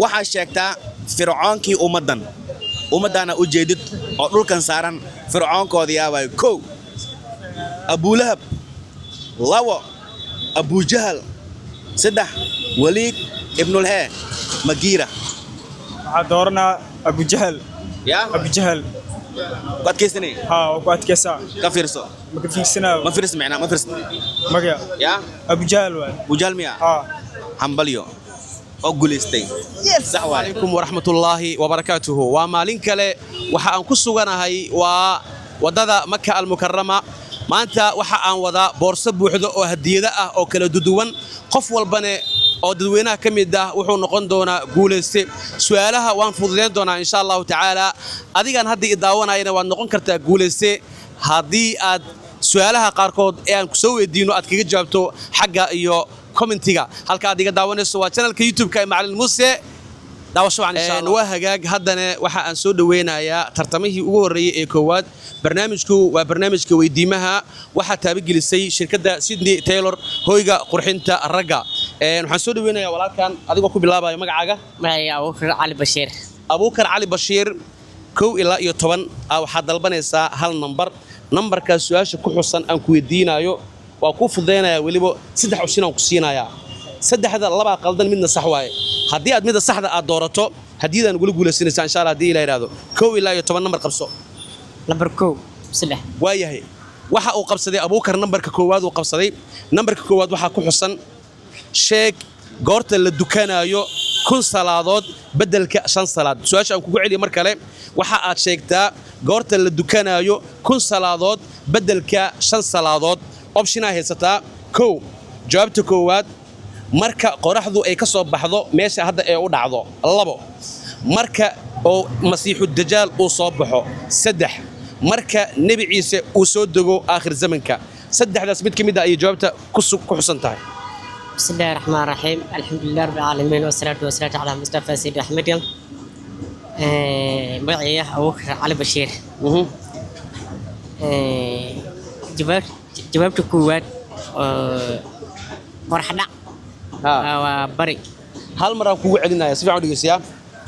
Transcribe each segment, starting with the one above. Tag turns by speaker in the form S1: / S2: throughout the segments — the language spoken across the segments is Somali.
S1: Waxaa sheegtaa fircoonkii ummaddan, ummaddaana u jeedid oo dhulkan saaran, fircoonkooda yaabaayo? Kow, Abulahab. Labo, Abujahal. Saddex, Waliid ibnulhee Magiira.
S2: Waxaa dooranaa Abujahal.
S1: Yaa?
S2: Abujahal.
S1: Ku adkaysanay?
S2: Haa, waa ku adkaysaa.
S1: Ka fiirso.
S2: Ma ka fiirsanaayo.
S1: Ma fiirsa micnaa, ma fiirsa.
S2: Maga.
S1: Yaa?
S2: Abujahal waay.
S1: Abujahal miya?
S2: Haa.
S1: Hambalyo oo guulaystay, sax waaye.
S3: Calaykum waraxmatullaahi wabarakaatuhu. Waa maalin kale. Waxa aan ku suganahay waa waddada Maka Almukarama. Maanta waxa aan wadaa boorso buuxdo oo hadiyado ah oo kala duduwan. Qof walbane oo dadweynaha ka mid ah wuxuu noqon doonaa guulayste. Su'aalaha waan fududayn doonaa, insha Allahu tacaala. Adigaan hadda i daawanayana waad noqon kartaa guulayste haddii aad su'aalaha qaarkood ee aan ku soo weydiino aad kaga jawaabto xagga iyo commentiga. Halka aad iga daawanayso waa channelka YouTube-ka ee Macalin Muuse. Daawasho wacan, insha Allah. Waa hagaag. Haddana waxa aan soo dhaweynayaa tartamihii ugu horreeyey ee koowaad. Barnaamijku waa barnaamijka weydiimaha. Waxaa taabagelisay shirkadda Sydney Taylor, hoyga qurxinta ragga. Waxaan soo dhaweynayaa walaalkan. Adigoo ku bilaabayo magacaaga.
S4: Magacayga Abuukar Cali Bashiir.
S3: Abuukar Cali Bashiir, 1 ilaa iyo 10 waxaad dalbanaysaa hal nambar. Nambarkaas su-aasha ku xusan aan ku weydiinayo waa kuu fududaynayaa. Weliba saddex option aan ku siinayaa. Saddexda labaa qaldan, midna sax waaye. Haddii aad midda saxda aad doorato, hadiyadaan ugula guulaysanaysaa, insha Allah, haddii ila yidhaahdo. 1 ilaa iyo 10 nambar qabso.
S4: Lambar 1, bismillah.
S3: Waayahay, waxa uu qabsaday Abuukar nambarka koowaad uu qabsaday. Nambarka koowaad waxaa ku xusan: sheeg goorta la dukanaayo 1000 salaadood beddelka shan salaad. Su-aasha aan kugu celiyo mar kale: waxa aad sheegtaa goorta la dukanaayo 1000 salaadood beddelka shan salaadood. Optionaa haysataa. Kow, jawaabta koowaad, marka qoraxdu ay ka soo baxdo meesha hadda ee u dhacdo. Labo, marka oo Masiixu Dajaal uu soo baxo. Saddex, marka Nebi Ciise uu soo dego aakhir zamanka. Saddexdaas mid ka mid ah ayay jawaabta ku xusan tahay.
S4: بسم الله الرحمن الرحيم، الحمد لله رب العالمين، والصلاة والسلام على مصطفى سيد أحمد. Magacayga Abuukar Cali Bashiir. Jawaabta koowaad oo qorax dhac waa bari.
S3: Hal mar aan kugu celinaya, si fiican u dhegeystayaa.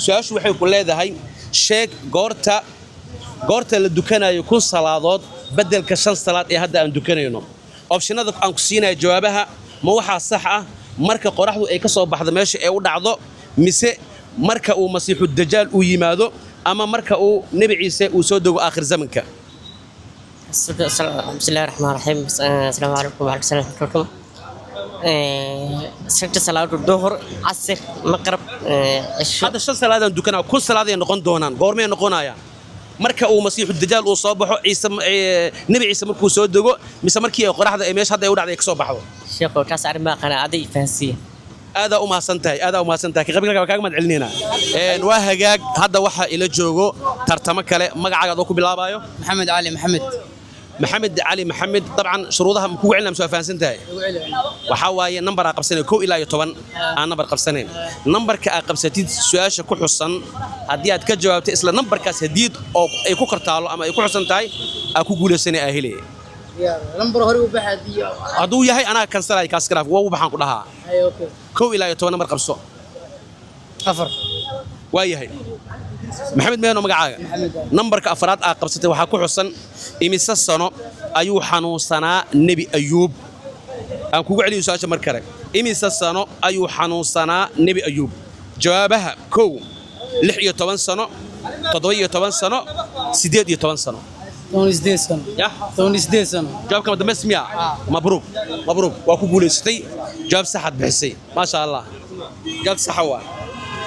S3: Su-aashu waxay ku leedahay: sheeg goorta la dukanayo 1000 salaadood beddelka shan salaad ee hadda aan dukanayno. Optionada aan ku siinaya jawaabaha: ma waxaa sax ah marka qoraxdu ay ka soo baxdo meesha ee u dhacdo, mise marka uu Masiixu Dajaal uu yimaado, ama marka uu Nebi Ciise uu soo dego aakhir zamanka?
S4: بسم الله الرحمن الرحيم، السلام عليكم وعليكم السلام ورحمة الله. Shanta salaadood: duhur, casir, maqrab, cisho.
S3: Hadda shan salaadaan dukanaa, 1000 salaaday noqon doonaan. Goormay noqonayaan? Marka uu Masiixu Dajaal uu soo baxo, Ciise, Nebi Ciise markuu soo dego, mise markii ay qoraxda ay meesha hadda ay u dhacday ay ka soo baxdo?
S4: Sheekhow, taas arrin ma aqaana, aday fahansiiya.
S3: Aadaa u mahadsan tahay, aadaa u mahadsan tahay. Ka qaybgalka waa kaaga mahad celinaynaa. Waa hagaag. Hadda waxaa ila joogo tartamo kale. Magacaaga adoo ku bilaabayo.
S5: Maxamed Cali Maxamed.
S3: Maxamed Cali Maxamed. Dabcan shuruudaha ma kugu celinaa mise waa fahansan tahay? Waxaa waaye nambar aa qabsanay, 1 ilaa iyo 10 aan nambar qabsanayn. Nambarka aa qabsatid su-aasha ku xusan haddii aad ka jawaabto, isla nambarkaas hadiyad oo ay ku kortaalo ama ay ku xusan tahay aa ku guulaysanay, aa helaya.
S5: Lambar hore u baxa hadii.
S3: Hadduu yahay anaa kansalay kaas kalaaf waa u baxaan ku dhahaa.
S5: Ay, okay.
S3: 1 ilaa iyo 10 nambar qabso.
S5: 4.
S3: Waa yahay. Maxamed meeno magacaaga? Nambarka afraad aa qabsatay waxaa ku xusan: imise sano ayuu xanuunsanaa Nebi Ayuub? Aan kugu celiyo su-aasha mar kale: imise sano ayuu xanuunsanaa Nebi Ayuub? Jawaabaha: kow, 16 sano, 17 sano, 18 sano.
S5: 18 sano.
S3: Ya?
S5: 18 sano.
S3: Jawaabka ma dambays miya? Mabruuk, mabruuk, waa ku guulaysatay. Jawaab saxaad bixisay, maasha Allah, jawaab saxa waa.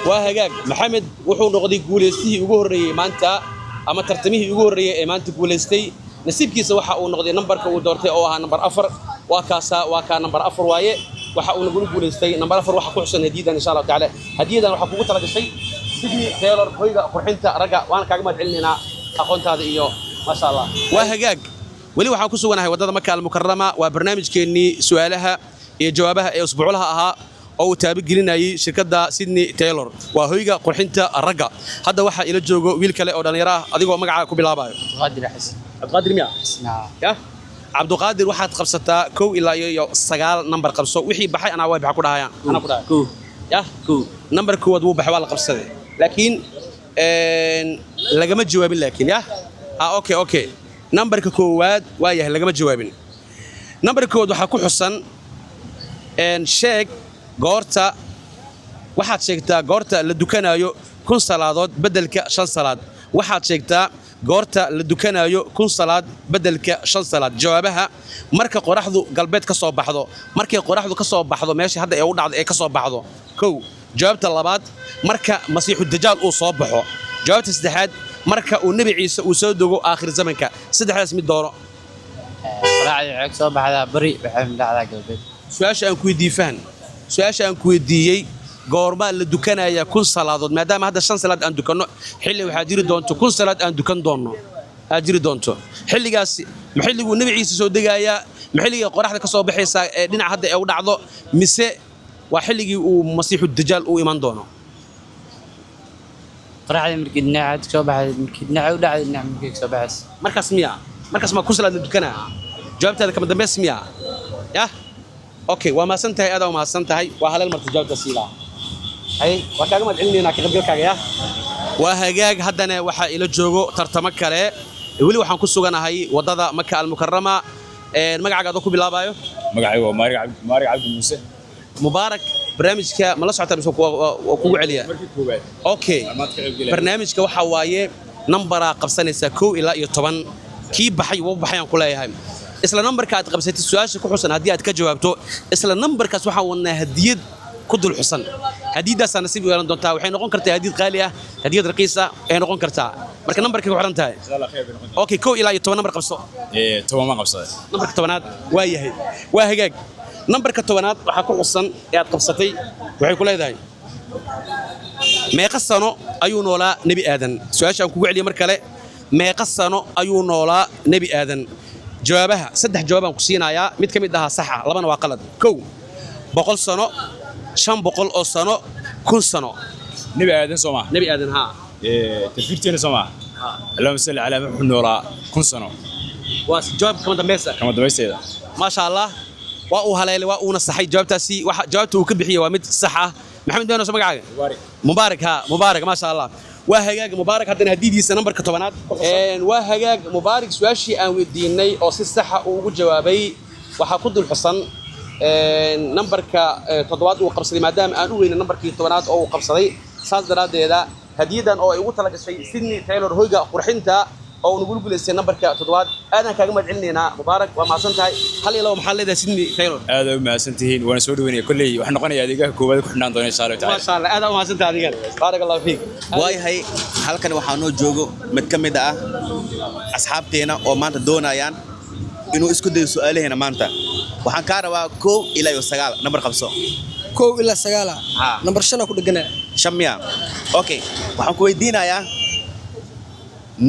S3: Waa hagaag. Maxamed wuxuu noqday guulaystihii ugu horreeyey maanta ama tartamihii ugu horreeyey ee maanta guulaystay. Nasiibkiisa waxa uu noqday nambarka uu doortay oo ahaa nambar 4. Waa kaasa, waa kaa, nambar 4 waaye. Waxa uu nagula guulaystay nambar 4. Waxa ku xusan hadiyadan, insha Allahu tacaala. Hadiyadan waxaa kugu talagashay Sydney Taylor, hoyga qurxinta ragga. Waana kaaga mahad celinaynaa aqoontaada iyo maasha Allah. Waa hagaag. Weli waxaan ku suganahay waddada Maka Almukarama. Waa barnaamijkeennii su'aalaha iyo jawaabaha ee usbuuclaha ahaa oo uu taabagelinayay shirkadda Sydney Taylor, waa hoyga qurxinta ragga. Hadda waxaa ila joogo wiil kale oo dhallinyaro ah. Adigoo magacaaga ku bilaabayo.
S5: Qaadir Xasan.
S3: Cabdiqaadir miya? Ya, Cabdiqaadir, waxaad qabsataa 1 ilaa iyo 9 nambar qabso. Wixii baxay anaa way baxa ku dhahayaan, anaa ku dhahay.
S5: 1.
S3: Yah, nambarka koowaad wuu baxay, waa la qabsaday, laakiin lagama jawaabin. Laakiin yah, ah, okay, nambarka koowaad waa yahay, lagama jawaabin. Nambarka koowaad waxaa ku xusan sheeg goorta, waxaad sheegtaa goorta la dukanaayo 1000 salaadood beddelka shan salaad. Waxaad sheegtaa goorta la dukanaayo 1000 salaad beddelka shan salaad. Jawaabaha: marka qoraxdu galbeed ka soo baxdo, markay qoraxdu ka soo baxdo meesha hadda ee u dhacdo ee ka soo baxdo. Kow. Jawaabta labaad: marka Masiixu Dajaal uu soo baxo. Jawaabta saddexaad: marka uu Nebi Ciise uu soo dego aakhir zamanka. Saddexdaas mid dooro.
S6: Qoraxda waxay soo baxdaa bari, waxay dhacdaa galbeed.
S3: Su-aasha aan ku weydiiyey fahan. Su-aasha aan ku weydiiyey: goormaa la dukanayaa 1000 salaadood? Maadaama hadda shan salaad aan dukanno, xilli waxaa jiri doonto 1000 salaad aan dukan doonno aad jiri doonto. Xilligaasi ma xilliguu Nebi Ciise soo degayaa, ma xilligii qoraxda ka soo baxaysaa ee dhinaca hadda ee u dhacdo, mise waa xilligii uu Masiixu Dajaal uu iman doono?
S6: Qoraxda markii dhinaca soo baxday, markii dhinaca u dhacday, dhinaca markii soo baxaysa.
S3: Markaas miya? Markaas ma 1000 salaad la dukanaa? Jawaabtaada kama dambeys miya? Yah, okay, waa mahadsan tahay, aad waa mahadsan tahay. Waa haleel marta jawaabta siilaa. Hay, waa kaaga mahad celinaynaa ka qaybgalkaaga. Yah, waa hagaag. Haddana waxaa ila joogo tartamo kale. Weli waxaan ku suganahay waddada Maka Almukarama. Magacaaga adoo ku bilaabayo?
S7: Magacaygu waa Maarig Cabdi, Maarig Cabdi Muuse.
S3: Mubaarak, barnaamijka ma la socotaa mise waa kugu celiya?
S7: Markii koowaad.
S3: Okay.
S7: Maad ka qaybgelaya.
S3: Barnaamijka waxaa waaye nambaraa qabsanaysaa, 1 ilaa iyo 10. Kii baxay wuu baxay aan ku leeyahay. Isla nambarka aad qabsatid su-aasha ku xusan haddii aad ka jawaabto, isla nambarkaas waxaan wadnaa hadiyad ku dul xusan. Hadiyadaasaa nasiib u yeelan doontaa. Waxay noqon kartaa hadiyad qaali ah, hadiyad raqiis ah ay noqon kartaa. Marka nambarkay ku xiran tahay.
S7: Insha Allah khayr bay noqon doontaa.
S3: Okay, 1 ilaa iyo 10 nambar qabso.
S7: 10 ma qabsaday.
S3: Nambarka 10aad waa yahay. Waa hagaag. Nambarka 10aad waxaa ku xusan ee aad qabsatay waxay ku leedahay: meeqa sano ayuu noolaa Nebi Aadan? Su-aasha aan kugu celiya mar kale: meeqa sano ayuu noolaa Nebi Aadan? Jawaabaha saddex jawaab aan ku siinayaa, mid ka mid ahaa sax ah, labana waa qalad. Kow, 100 sano, 500 oo sano, 1000 sano.
S7: Nebi Aadan soo maaha?
S3: Nebi Aadan, haa.
S7: Tafiirteena soo maaha? Allahuma salli calaa, wuxuu noolaa 1000 sano.
S3: Waa jawaab kama dambaysa?
S7: Kama dambaysteeda.
S3: Maasha Allah, waa uu haleelay, waa uuna saxay jawaabtaasi. Waxa jawaabta uu ka bixiyey waa mid sax ah. Maxamed Beeno, magacaaga?
S7: Mubaarak.
S3: Mubaarak, ha, Mubaarak. Maasha Allah, waa hagaag. Mubaarak haddana hadiidiisa nambarka 10aad. Waa hagaag. Mubaarak su-aashii aan weydiinay oo si saxa uu ugu jawaabay waxaa ku dul xusan nambarka 7aad uu qabsaday. Maadaama aan u weynay nambarkii 10aad oo uu qabsaday, saas daraaddeeda hadiyadan oo ay ugu talagashay Sydney Taylor hoyga qurxinta oo uu nagu guulaystay nambarka 7aad. Aadaan kaaga mahad celinaynaa, Mubaarak, waa mahadsan tahay. Hal iyo labo maxaa leedahay Sydney Taylor?
S7: Aad u mahadsan tihiin, waana soo dhaweynaya. Kolley waxaan noqonayaa adeegaha koowaad ku xidhnaan doona insha Allah tacaala.
S3: Maasha Allah, aad u mahadsan tahay adigan, baarak Allahu fiik.
S1: Waayahay, halkan waxaa noo joogo mid ka mid ah asxaabteena oo maanta doonayaan inuu isku dayo su'aalaheena maanta. Waxaan kaa rabaa 1 ilaa iyo 9 nambar qabso.
S8: 1 ilaa 9?
S1: Haa.
S8: Nambar 5 ku dheganaa.
S1: 5 miya? Okay, waxaan ku weydiinayaa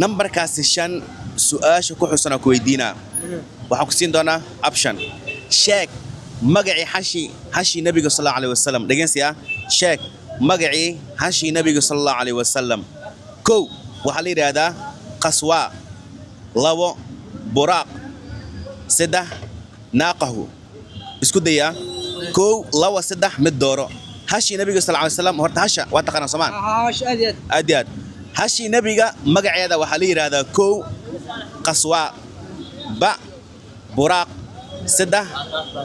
S1: nambarkaasi 5 su-aasha ku xusan aan ku weydiinaa. Waxaan ku siin doonaa option: sheeg magacii hashii nabiga sal Allahu alayhi wasalam. Dhegeysi ah, sheeg magacii hashii nabiga sal Allahu alayhi wasalam. Kow, waxaa la yidhaahdaa Qaswaa. Labo, Buraaq. Saddex, Naaqahu. Isku dayaa. Kow, labo, saddex, mid dooro. Hashii nabiga sal alay wasalam. Horta hasha waa taqaanaa soomaan?
S8: Hash, aad iyo aad.
S1: Aad iyo aad. Hashii nabiga magaceeda waxaa la yidhaahdaa: kow, Qaswaa; ba, Buraaq; saddex,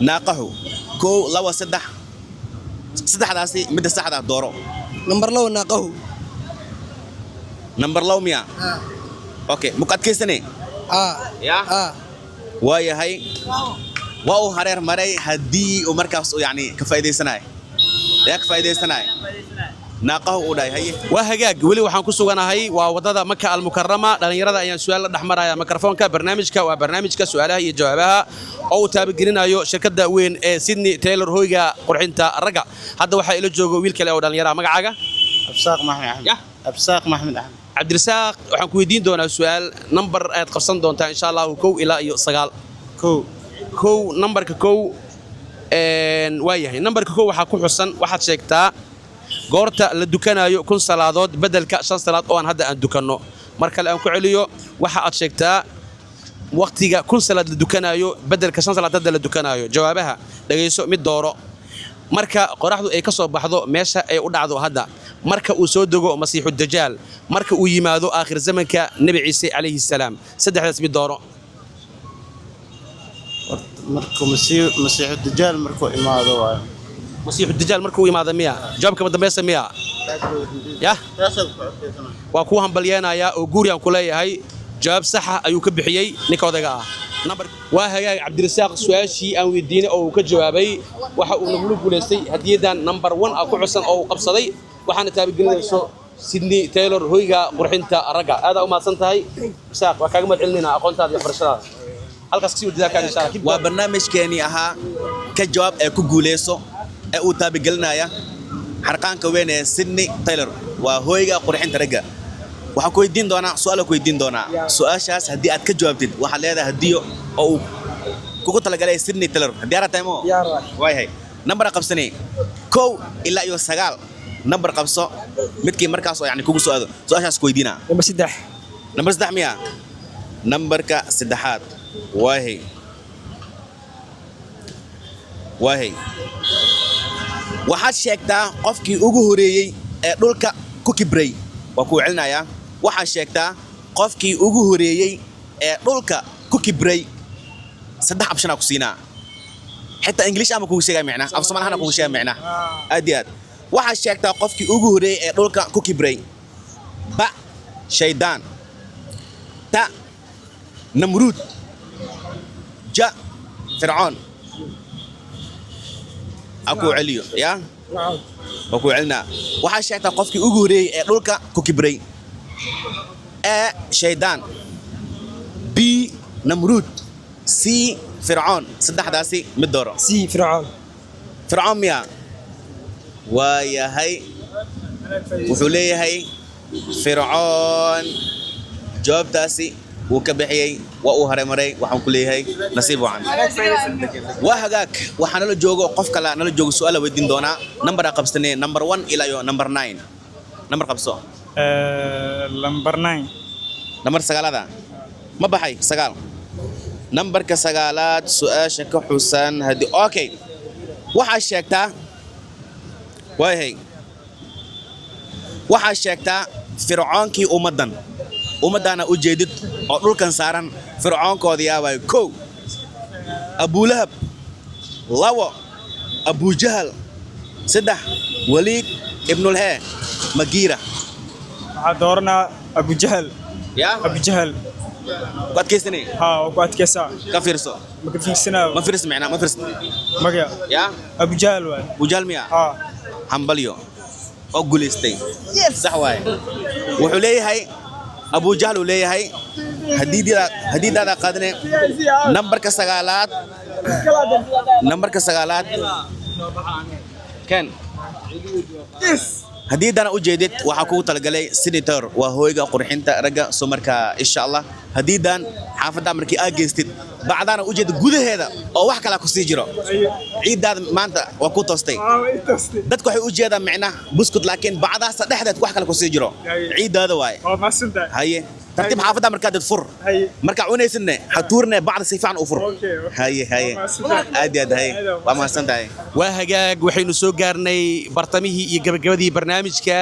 S1: Naaqahu. Kow, labo, saddex, saddexdaasi midda saxda ah dooro.
S8: Nambar 2, Naaqahu.
S1: Nambar 2 miya? Okay, muku adkaysane?
S8: Aa.
S1: Ya.
S8: Aa.
S1: Waayahay, waa uu hareer maray. Haddii uu markaas uu yacni ka faa'iidaysanaya, yaa ka faa'iidaysanaya, Naaqahu uu dhahay. Haye.
S3: Waa hagaag. Weli waxaan ku suganahay waa wadada Maka Almukarama. Dhallinyarada ayaan su-aal la dhex maraya mikrofoonka. Barnaamijka waa barnaamijka su'aalaha iyo jawaabaha oo uu taabagelinayo shirkadda weyn ee Sydney Taylor hoyga qurxinta ragga. Hadda waxaa ila joogo wiil kale oo dhallinyara. Magacaaga?
S6: Absaaq Maxmed Axmed.
S3: Yah.
S6: Absaaq Maxmed Axmed.
S3: Cabdirasaaq, waxaan ku weydiin doonaa su-aal. Nambar ayaad qabsan doontaa insha Allahu, 1 ilaa iyo 9.
S6: 1.
S3: 1, nambarka 1. Waa yahay. Nambarka 1 waxaa ku xusan: waxaad sheegtaa goorta la dukanayo 1000 salaadood beddelka shan salaad oo aan hadda aan dukanno. Mar kale aan ku celiyo: waxa aad sheegtaa waqtiga 1000 salaad la dukanayo beddelka shan salaad hadda la dukanayo. Jawaabaha dhegayso, mid dooro. Marka qoraxdu ay ka soo baxdo meesha ay u dhacdo hadda, marka uu soo dego Masiixu Dajaal, marka uu yimaado aakhir zamanka Nebi Ciise calayhi salaam. Saddexdaas mid doono.
S9: Markuu Masiixu Dajaal markuu imaado waayo.
S3: Masiixu Dajaal markuu yimaado miya? Jawaabka madambeysa miya? Yah, waa kuu hambalyeenayaa oo guuriyaan ku leeyahay. Jawaab saxa ayuu ka bixiyey ninka odayga ah. Number waa hagaag. Cabdirasaaq su-aashii aan weydiinay oo uu ka jawaabay, waxa uu nagula guulaystay hadiyadan number 1 ah ku xusan oo uu qabsaday, waxaana taabagelinayso Sydney Taylor, hoyga qurxinta ragga. Aadaa u mahadsan tahay, Cabdirasaaq. Waa kaaga mahad celinayna aqoontaada iyo barashadaada. Halkaas kasii wadadaalkaaga, insha Allah.
S1: Waa barnaamijkeenii ahaa Ka Jawaab ee Ku Guuleyso ee uu taabagelinaya xarqaanka weyn ee Sydney Taylor, waa hooyga qurxinta ragga. Waxaan ku weydiin doonaa su'aal, ku weydiin doonaa su-aashaas. Haddii aad ka jawaabtid, waxaad leedahay hadiyo oo uu kugu talagalay Sydney Taylor. Diyaar tahay mo?
S8: Diyaar waay.
S1: Waayahay, nambar qabsanay, 1 ilaa iyo 9 nambar qabso, midkii markaas oo yani kugu soo aado su-aashaas ku weydiinaa.
S2: Number 3.
S1: Nambar 3 miya? Nambarka saddexaad. Waayahay, waayahay, waxaad sheegtaa qofkii ugu horeeyey ee dhulka ku kibray. Waa kuu celinayaa. Waxaad sheegtaa qofkii ugu horeeyey ee dhulka ku kibray. Saddex option aa ku siinaa, xitaa English ama kugu sheegaa micna, af Soomaali kugu sheegaa micna. Aad iyo aad. Waxaad sheegtaa qofkii ugu horeeyey ee dhulka ku kibray. Ba, shaydaan; ta, Namruud; ja, Fircoon. A kuu celiyo yaa? Waa kuu celinaa. Waxaad sheegtaa qofkii ugu horeeyey ee dhulka ku kibray. A, shaydaan; B, Namruud; C, Fircoon. Saddexdaasi mid dooro.
S2: C, Fircoon.
S1: Fircoon miya? Waayahay, wuxuu leeyahay Fircoon. Jawaabtaasi wuu ka bixiyey, waa uu horemaray. Waxaan ku leeyahay nasiib wacan. Waa hagaag, waxaa nala joogo qof kale, nala joogo. Su'aal la weydiin doonaa. Nambaraa qabsanee, number 1 ilaa iyo number 9, nambar qabso.
S2: Number 9.
S1: Nambar sagaalada ma baxay? 9, nambarka sagaalaad su-aasha ka xusan haddii. Okay, waxaa sheegtaa, waayahay, waxaa sheegtaa fircoonkii ummaddan, ummaddaana u jeedid oo dhulkan saaran, fircoonkooda yaabaayo. 1, Abulahab; 2, Abujahal; 3, Waliid ibnulhee Magiira.
S2: Waxaa dooranaa Abujahal.
S1: Yaa?
S2: Abujahal.
S1: Ku adkaysanay?
S2: Haa, waa ku adkaysaa.
S1: Ka fiirso.
S2: Ma ka fiirsanaayo.
S1: Ma fiirsa micnaa, ma fiirsa.
S2: Magac.
S1: Yaa?
S2: Abujahal waay.
S1: Abujahal miya?
S2: Haa.
S1: Hambalyo oo guulaystay. Sax waaye, wuxuu leeyahay Abujahal uu leeyahay. Hadiidaada qaadane nambarka sagaalaad, nambarka sagaalaad ken. Hadiidana u jeedid waxaa kugu talagalay Senator, waa hooyga qurxinta ragga. Soo markaa, insha Allah, hadiidan xaafadda markii aad geystid, bacdaana u jeedid gudaheeda oo wax kalaa kusii jiro. Ciiddaada maanta waa ku toostay. Dadku waxay u jeedaan micna buskut, laakiin bacdaasa dhexdeed wax kale kusii jiro. Ciiddaada waaye. Haye, tartiib xaafadda markaa dad fur, markaa cunaysidne ha tuurne, bacda si fiican u fur. Haye, haye, aad iyo aad. Haye, waa mahadsan tahay.
S3: Waa hagaag, waxaynu soo gaarnay bartamihii iyo gabagabadii barnaamijka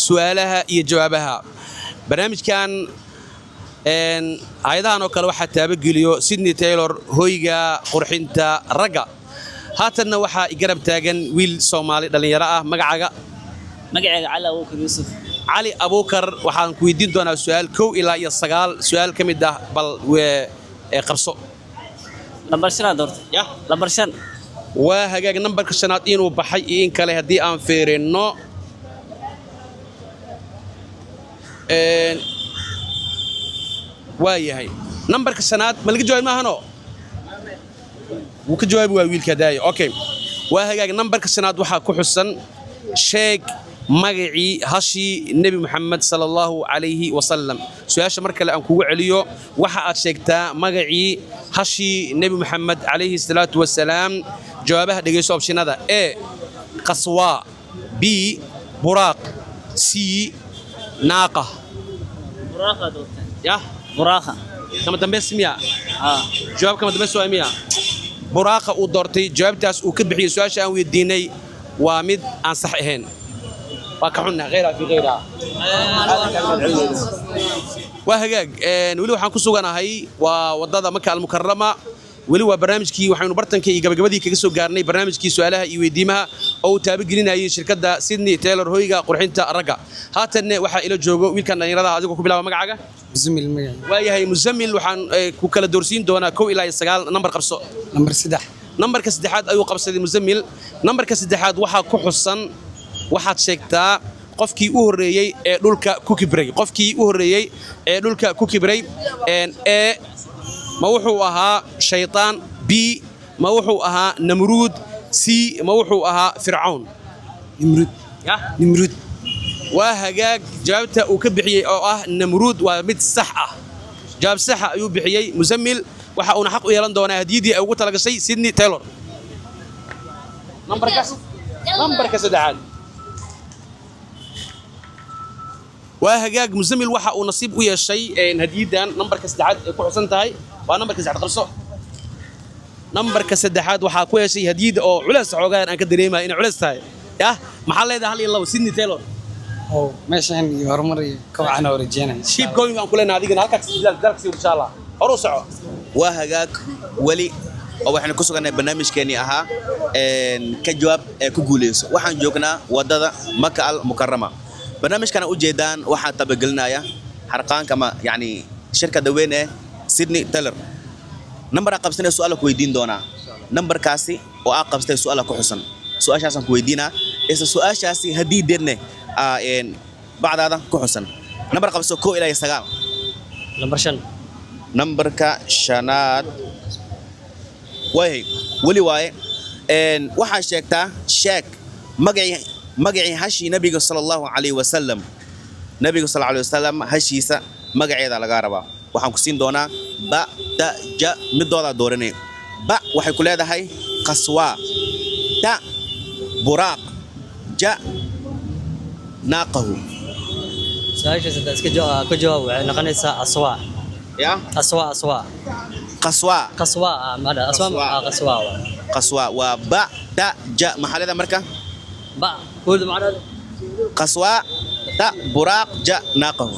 S3: su'aalaha iyo jawaabaha. Barnaamijkan hay-adahan oo kale waxaa taabageliyo Sydney Taylor, hoyga qurxinta ragga. Haatanna waxaa i garab taagan wiil Soomaali dhallinyaro ah. Magacaaga?
S10: Magacayga Cali Abuukar Yuusuf.
S3: Cali Abuukar, waxaan ku weydiin doonaa su'aal 1 ilaa iyo 9 su'aal ka mid ah. Bal ee qabso.
S10: Lambar shanaad doorta.
S3: Yah?
S10: Lambar 5.
S3: Waa hagaag, nambarka shanaad inuu baxay iyo in kale haddii aan fiirino. Waa yahay, nambarka shanaad ma laga jawaabi maahano? Wuu ka jawaabi waa wiilka daaya. Okay, waa hagaag, nambarka shanaad waxaa ku xusan: sheeg magacii hashii Nebi Muxamed sala Allahu calayhi wasalam. Su-aasha mar kale aan kugu celiyo: waxa aad sheegtaa magacii hashii Nebi Muxamed calayhi salaatu wasalaam. Jawaabaha dhegeyso, option-ada: A, Qaswaa; B, Buraaq; C, Naaqa.
S10: Buraaqa doorta.
S3: Yah?
S10: Buraaqa.
S3: Kama dambeys miya? Jawaab kama dambeys waa miya? Buraaqa uu doortay, jawaabtaas uu ka bixiyey su-aasha aan weydiinay waa mid aan sax ahayn. Waa ka xunnaa, khayraa fi khayraa. Waa hagaag. Weli waxaan ku suganahay waa wadada Maka Almukarama. Weli waa barnaamijkii, waxaynu bartanka iyo gabagabadii kaga soo gaarnay barnaamijkii su'aalaha iyo weydiimaha oo uu taabagelinayay shirkadda Sydney Taylor, hoyga qurxinta ragga. Haatanne waxaa ila joogo wiilkan dhallinyarada. Adigoo ku bilaaba magacaaga?
S5: Muzammil magaciisa.
S3: Waayahay Muzammil, waxaan ku kala doorsiin doonaa 1 ilaa 9. Nambar qabso.
S5: Nambar 3.
S3: Nambarka saddexaad ayuu qabsaday Muzammil. Nambarka saddexaad waxaa ku xusan: waxaad sheegtaa qofkii u horreeyey ee dhulka ku kibray. Qofkii u horreeyey ee dhulka ku kibray. E, ma wuxuu ahaa shaytaan? B, ma wuxuu ahaa Namruud? C, ma wuxuu ahaa Fircawn?
S5: Nimruud.
S3: Yah?
S5: Nimruud.
S3: Waa hagaag. Jawaabta uu ka bixiyey oo ah Namruud waa mid sax ah. Jawaab saxa ayuu bixiyey Muzammil, waxa uuna xaq u yeelan doonaa hadiyaddii ay ugu talagashay Sydney Taylor. Nambarka saddexaad. Waa hagaag. Muzammil waxa uu nasiib u yeeshay hadiyaddan nambarka saddexaad ay ku xusan tahay. Waa nambarka saddexaad, qabso. Nambarka saddexaad waxaa ku yeeshay hadiyadda oo culeys xoogaan aan ka dareemaya inay culeys tahay. Yah, maxaa leedahay hal iyo labo Sydney Taylor?
S5: Oo meeshan iyo horumar iyo kobcana oo rajeynaya.
S3: Keep going aan ku leenahay. Adigana halkaas dadaal kasii, insha Allah hor u soco.
S1: Waa hagaag. Weli oo waxaynu ku sugannahay barnaamijkeenii ahaa ka jawaab ee ku guuleyso. Waxaan joognaa wadada Maka Al Mukarama. Barnaamijkana ujeedaan waxaa tabagelinaya xarqaanka ama yacni shirkadda weyn ee Sydney Taylor. Nambaraa qabsanaya, su'aala ku weydiin doonaa. Nambarkaasi oo aa qabsatay su'aala ku xusan, su-aashaasaan ku weydiinaa. Isla su-aashaasi haddii deedne aa bacdaada ku xusan. Nambar qabso, 1 ilaa 9.
S4: Lambar 5.
S1: Nambarka shanaad. Waayahay, weli waaye. Waxaa sheegtaa, sheeg magacii hashii nabiga sala Allahu calayhi wasalam. Nabiga sal alayhi wasalam hashiisa magaceeda lagaa rabaa. Waxaan ku siin doonaa ba, ta, ja, midoodaa dooranay. Ba waxay ku leedahay qaswaa, ta buraaq, ja naaqahu.
S4: Su-aashaas haddaa iska ka jawaab, waxay noqonaysaa aswaa.
S1: Ya?
S4: Aswaa, aswaa.
S1: Qaswaa.
S4: Qaswaa, ah, maada aswaa.
S1: Qaswaa.
S4: Ah, qaswaa waa.
S1: Qaswaa waa ba, ta, ja. Maxaa leedahay marka?
S4: Ba kooda macnaheedu.
S1: Qaswaa, ta buraaq, ja naaqahu.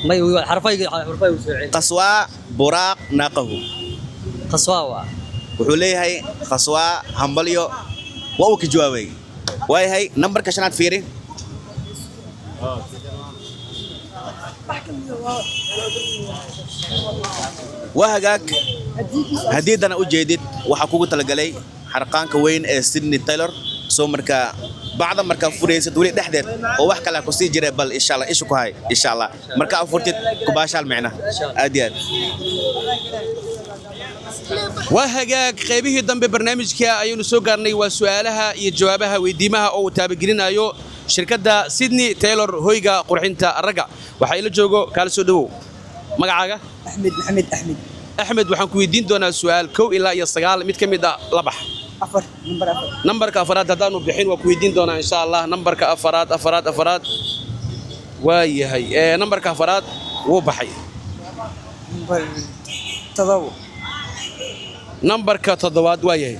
S4: May xarfayga, xarfayga soo celi.
S1: Qaswaa, buraaq, naaqahu.
S4: Qaswaa waa.
S1: Wuxuu leeyahay qaswaa. Hambalyo, waa uu ka jawaabay. Waayahay, nambarka shanaad fiiri. Waa hagaag. Haddiidana u jeedid waxaa kugu talagalay xarqaanka weyn ee Sydney Taylor. Soo markaa bacda markaa furaysid weli dhexdeed oo wax kale kusii jira, bal insha Allah isha ku hay. Insha Allah markaa furtid kubaashaal micna aad iyo aad.
S3: Waa hagaag. Qaybihii dambe barnaamijka ayaynu soo gaarnay. Waa su'aalaha iyo jawaabaha weydiimaha oo uu taabagelinayo shirkadda Sydney Taylor, hoyga qurxinta ragga. Waxaa ila joogo, kaala soo dhowow, magacaaga?
S8: Axmed Maxamed Axmed.
S3: Axmed, waxaan ku weydiin doonaa su'aal 1 ilaa 9, mid ka mid ah la bax.
S8: 4, nambar 4.
S3: Nambarka afaraad haddaanu bixin waa ku weydiin doonaa insha Allah. Nambarka afaraad, afaraad, afaraad. Waa yahay. Nambarka afaraad wuu baxay.
S8: Nambar 7.
S3: Nambarka toddobaad. Waa yahay.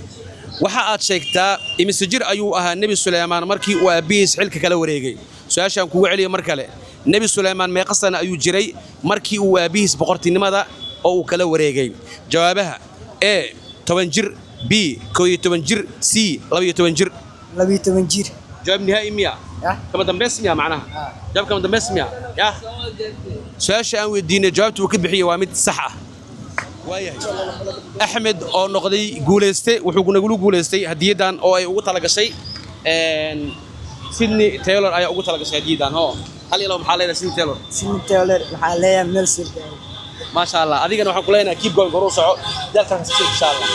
S3: Waxa aad sheegtaa imise jir ayuu ahaa Nebi Suleymaan markii uu aabbihiis xilka kala wareegay? Su-aashaan kugu celiyo mar kale: Nebi Suleymaan meeqa sana ayuu jiray markii uu aabbihiis boqortinimada oo uu kala wareegay? Jawaabaha: E, 10 jir; B, 11 jir; C, 12 jir.
S8: 12 jir.
S3: Jawaab nihaa'i miya? Kama dambays miya macnaha? Jawaab kama dambays miya? Yah, su-aasha aan weydiinay jawaabta uu ka bixiyey waa mid sax ah. Waayahay, Axmed oo noqday guulayste wuxuu nagula guulaystay hadiyaddan oo ay ugu talagashay Sydney Taylor ayaa ugu talagashay hadiyaddan. Ho, hal iyo labo maxaa leedahay Sydney Taylor?
S8: Sydney Taylor waxaa leeyahay meel sirka.
S3: Maasha Allah. Adigana waxaan ku leenahay keep going, hor u soco, dadaalka kasii, insha Allah.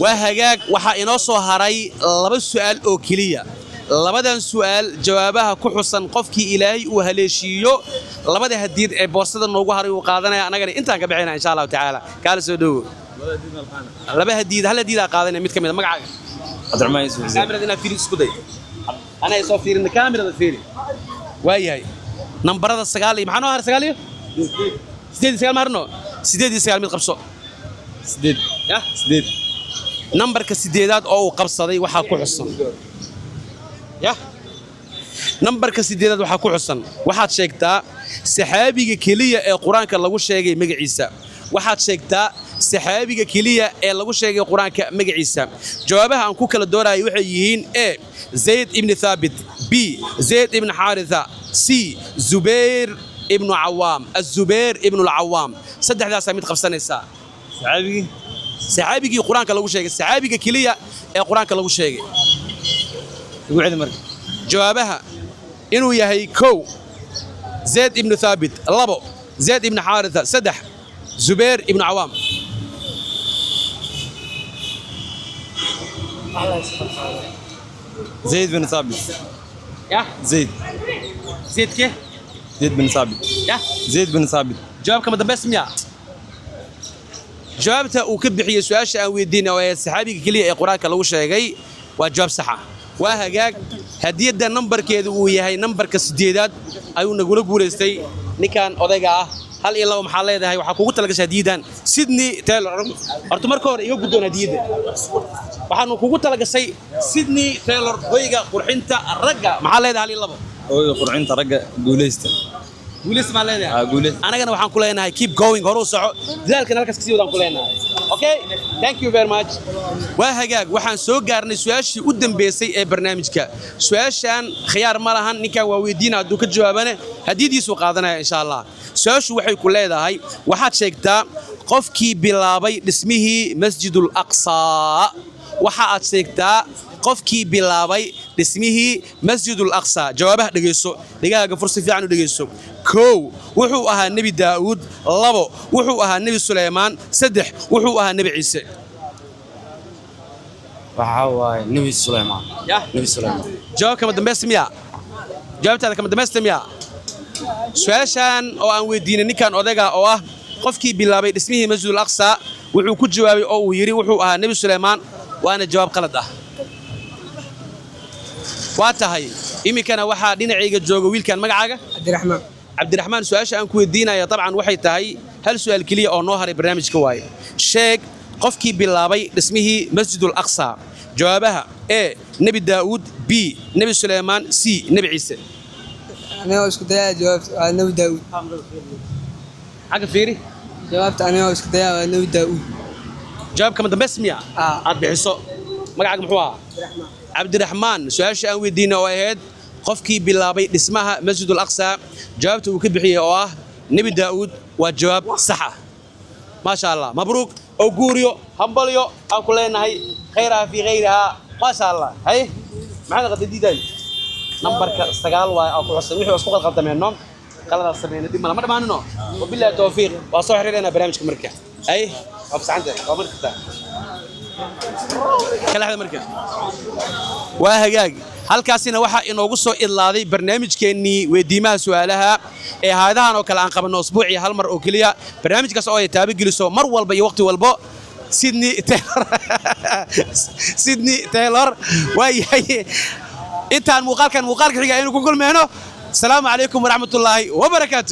S3: Waa hagaag. Waxaa inoo soo haray laba su'aal oo keliya. Labadan su'aal jawaabaha ku xusan qofkii Ilaahay uu haleeshiiyo labada hadiyad ee boorsada noogu haray uu qaadanaya, annagana intaan ka bixina insha Allahu tacaala. Kaala soo dhowo. Laba hadiyad, hal hadiyadaa qaadanaya mid ka mid a. Magacaaga?
S7: Cabdiraxmaan Yuusuf Xuseen.
S3: Kaamirada inaad fiiri isku day. Anaa soo fiirin, kaamirada fiiri. Waayahay, nambarada 9 iyo maxaa noo haray? 9 iyo 8 iyo 9 ma harno? 8 iyo 9 mid qabso.
S7: 8.
S3: Yah?
S7: 8.
S3: Nambarka sideedaad oo uu qabsaday waxaa ku xusan, yah, nambarka sideedaad waxaa ku xusan: waxaad sheegtaa saxaabiga keliya ee Qur-aanka lagu sheegay magaciisa. Waxaad sheegtaa saxaabiga keliya ee lagu sheegay Qur-aanka magaciisa. Jawaabaha aan ku kala doorayay waxay yihiin: A, Zayd ibni Thaabit; B, Zayd ibni Xaaritha; C, Zubayr ibnu Cawaam, Azubayr ibnu Alcawaam. Saddexdaasaa mid qabsanaysaa.
S7: Saxaabigii?
S3: Saxaabigii Qur-aanka lagu sheegay, saxaabiga keliya ee Qur-aanka lagu sheegay.
S7: Igu celi marka.
S3: Jawaabaha inuu yahay: 1, Zayd ibnu Thaabit; 2, Zayd ibnu Xaaritha; 3, Zubayr ibnu Cawaam.
S7: Zayd bin Thaabit.
S3: Yah?
S7: Zayd.
S3: Zaydkee?
S7: Zayd bin Thaabit.
S3: Yah?
S7: Zayd bin Thaabit.
S3: Jawaab kama dambays miya? Jawaabta uu ka bixiyey su-aasha aan weydiinay oo ee saxaabiga keliya ee Qur-aanka lagu sheegay waa jawaab sax ah. Waa hagaag. Hadiyadda nambarkeedu uu yahay nambarka sideedaad ayuu nagula guulaystay ninkan odayga ah. Hal iyo labo maxaa leedahay? Waxaa kugu talagashay hadiyadan Sydney Taylor. Horta marka hore iga guddoon hadiyadda. Waxaanu kugu talagashay Sydney Taylor, hoyga qurxinta ragga. Maxaa leedahay, hal iyo labo?
S7: Hoyga qurxinta ragga, guuleysta.
S3: Guuleysta maa leedahay?
S7: Aa, guuleysta.
S3: Anagana waxaan ku leenahay keep going, hore u soco, dadaalkan halkaas kasii wadaan ku leenahay. Okay, thank you very much. Waa hagaag, waxaan soo gaarnay su-aashii u dambeysay ee barnaamijka. Su-aashan khiyaar ma lahan ninkan, waa weydiina, hadduu ka jawaabane hadiyadiisuu qaadanaya insha Allah. Su-aashu waxay ku leedahay: waxaad sheegtaa qofkii bilaabay dhismihii Masjidul Aqsaa. Waxa aad sheegtaa qofkii bilaabay dhismihii Masjidul Aqsa. Jawaabaha dhegeyso, dhegahaaga fur, si fiican u dhegeyso. 1, wuxuu ahaa Nebi Daa'uud; 2, wuxuu ahaa Nebi Suleymaan; 3, wuxuu ahaa Nebi Ciise.
S6: Waxaa waaye Nebi Suleymaan.
S3: Yah?
S6: Nebi Suleymaan.
S3: Jawaab kama dambaysta miya? Jawaabtaada kama dambaysta miya? Su-aashan oo aan weydiinay ninkan odayga oo ah qofkii bilaabay dhismihii Masjidul Aqsa, wuxuu ku jawaabay oo uu yidhi wuxuu ahaa Nebi Suleymaan, waana jawaab qalad ah. Waa tahay. Iminkana waxaa dhinacayga jooga wiilkan. Magacaaga?
S8: Cabdiraxmaan.
S3: Cabdiraxmaan, su-aasha aan ku weydiinaya dabcan waxay tahay hal su-aal keliya oo noo haray barnaamijka waaye. Sheeg qofkii bilaabay dhismihii Masjidul Aqsa. Jawaabaha: E, Nebi Daa'uud; B, Nebi Suleymaan; C, Nebi Ciise.
S8: Anigoo isku dayaa, jawaabta waa Nebi Daawuud.
S3: Xagga fiiri.
S8: Jawaabta anigoo isku dayaa waa Nebi Daawuud.
S3: Jawaab kama dambays miya aad bixiso? Magacaaga muxuu ahaa? Cabdiraxmaan. Su-aasha aan weydiinay oo ahayd qofkii bilaabay dhismaha Masjidul Aqsa, jawaabta uu ka bixiyey oo ah Nebi Daa'uud waa jawaab sax ah. Maasha Allah, mabruuk oo guuriyo, hambalyo aan ku leenahay, khayraha fii khayrihaa. Maasha Allah. Haye, maxaad qadadiiday? Nambarka 9 waay aan ku xusan. Wixii isku qalqaldameenno, qaladaas sameeyna, dhib mala ma dhammaanino. Wabillahi tawfiiq. Waa soo xiriireynaa barnaamijka marka. Haye, waa fasaxanta, waa mari kartaa kalaxda marka. Waa hagaag. Halkaasina waxaa inoogu soo idlaaday barnaamijkeennii weydiimaha su'aalaha ee haadahan oo kale aan qabanno usbuucii hal mar oo keliya, barnaamijkaas oo ay taabageliso mar walba iyo waqti walbo Sydney Taylor. Sydney Taylor waa yahay. Intaan muuqaalkan muuqaalka xiga aynu ku kulmeyno, asalaamu calaykum waraxmatullaahi wabarakaatu.